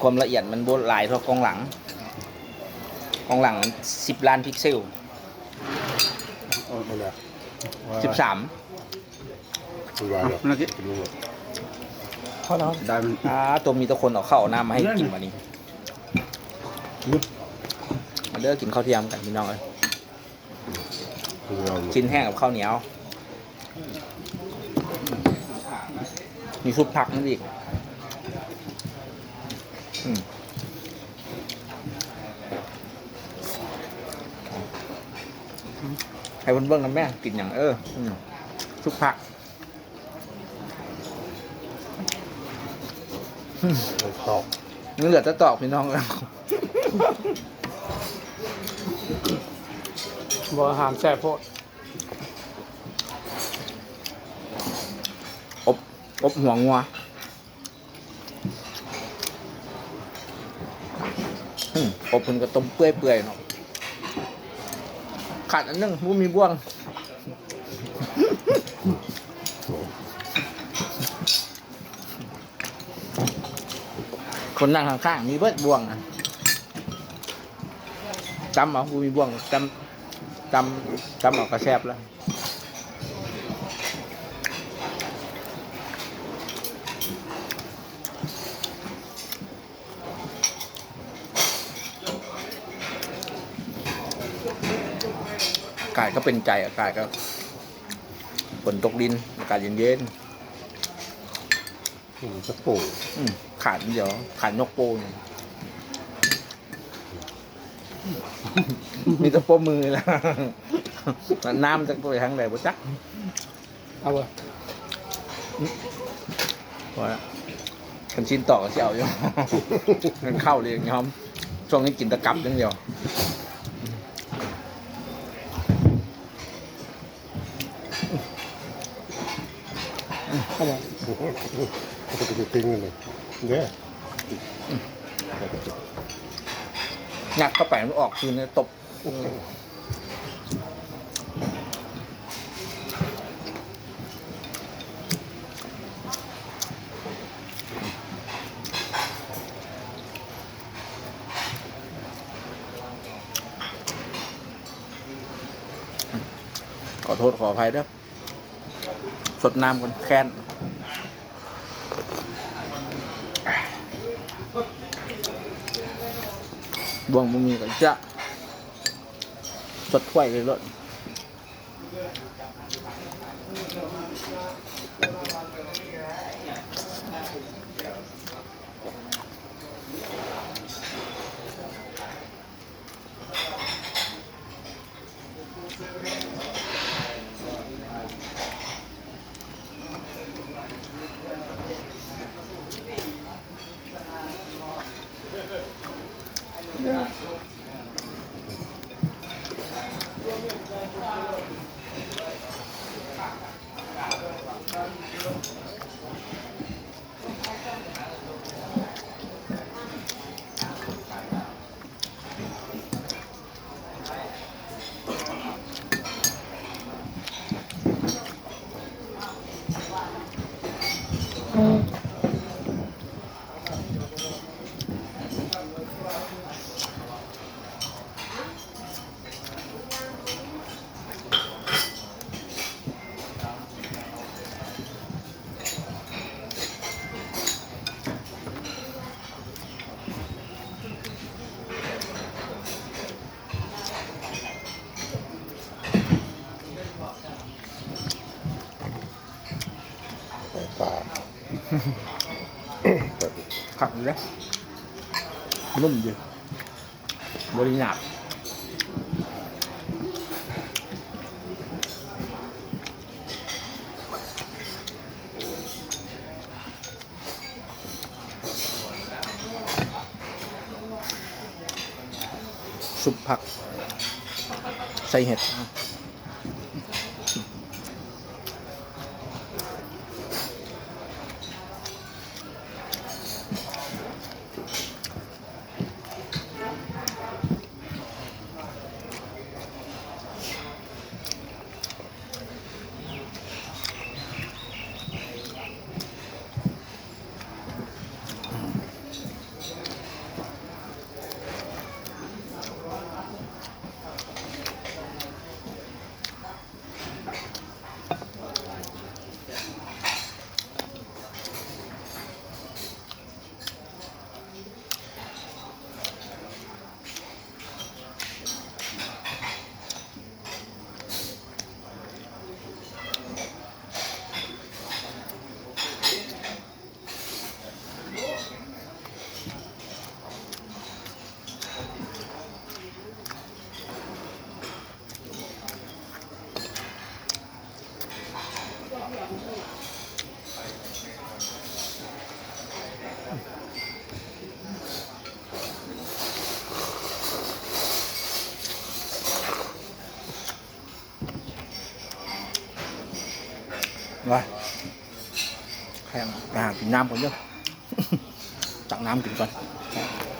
ຄວາມລະອຽດມັນບໍ່ຫຼາຍເທົ່າກ້ອງຫຼັງ. ກ້ອງຫຼັງມັນສິບລ້ານພິກເຊວ. ເອົາ ເອົາແລ້ວ ສິບສາມ ຄືວ່າແລ້ວ ເອົາ ກິນແລ້ວ ພໍແລ້ວ ໄດ້ມັນ ອ່າ ໂຕ ມີແຕ່ຄົນເອົາເຂົ້າເອົານ້ຳມາໃຫ້ກິນບັດນີ້. ມາເດີ ກິນເຂົ້າທ່ຽງກັນພີ່ນ້ອງເອີຍ. ຊີ້ນແຫ້ງກັບເຂົ້າໜຽວ ມີຊຸບຜັກນຳອີກ. ອືມ ໃຫ້ເພິ່ນເບິ່ງນຳແມ້ ກິນຫຍັງ ເອີ ອືມ ຊຸບຜັກ. ຕອກ ຍັງເຫຼືອແຕ່ຕອກພີ່ນ້ອງ. ບໍ່ ອາຫານແຊບໂພດ. ອົບ ອົບຫົວງົວ. ອືມ ອົບເພິ່ນກໍຕົ້ມເປື່ອຍໆເນາະ. ຂາດອັນໜຶ່ງ ບໍ່ມີບ່ວງ. ຄົນນັ່ງຂ້າງໆ ມີເບິດບ່ວງນະ. ຕຳເອົາ ບໍ່ມີບ່ວງ ຕຳ ຕຳ ຕຳເອົາກໍແຊບແລ້ວ. ອາກາດກໍເປັນໃຈ ອາກາດກໍ ຝົນຕົກລິນ ອາກາດເຢັນໆ. ອືມ ຕະໂປ ອືມ ຂາດດຽວ ຂາດຍົກໂປ້ນີ້ ມີແຕ່ໂປ້ມືລະ ນ້ຳຈັກໄປທາງໃດບໍ່ຈັກ. ເອົາບໍ່? ບໍ່ລະ ຄັນຊີ້ນຕອກກໍຊິເອົາຢູ່ ມັນເຂົ້າເລີຍຍອມ. ຊ່ວງນີ້ກິນແຕ່ກັບຢ່າງດຽວ. ເອົາບໍ່? ໂອ້ໂຫ ເປັນຕິງເລີຍເດ້ ຍັດເຂົ້າໄປມັນອອກຄືນຕົບ. ຂໍໂທດຂໍອະໄພເດີ້ ຊົດນ້ຳກ່ອນ ແຄ້ນ. ບ່ວງບໍ່ມີກໍຈະຊົດຖ້ວຍເລີຍໂລດ. ປາ ຄັກຢູ່ເດ້ ນຸ້ມຢູ່ ບໍ່ໄດ້ຫຍາບ. ຊຸບຜັກໃສ່ເຫັດ. ອືມ ວ່າ ແພງ ໄປຫາກິນນ້ຳກ່ອນເດີ້ ຕັກນ້ຳກິນກ່ອນ.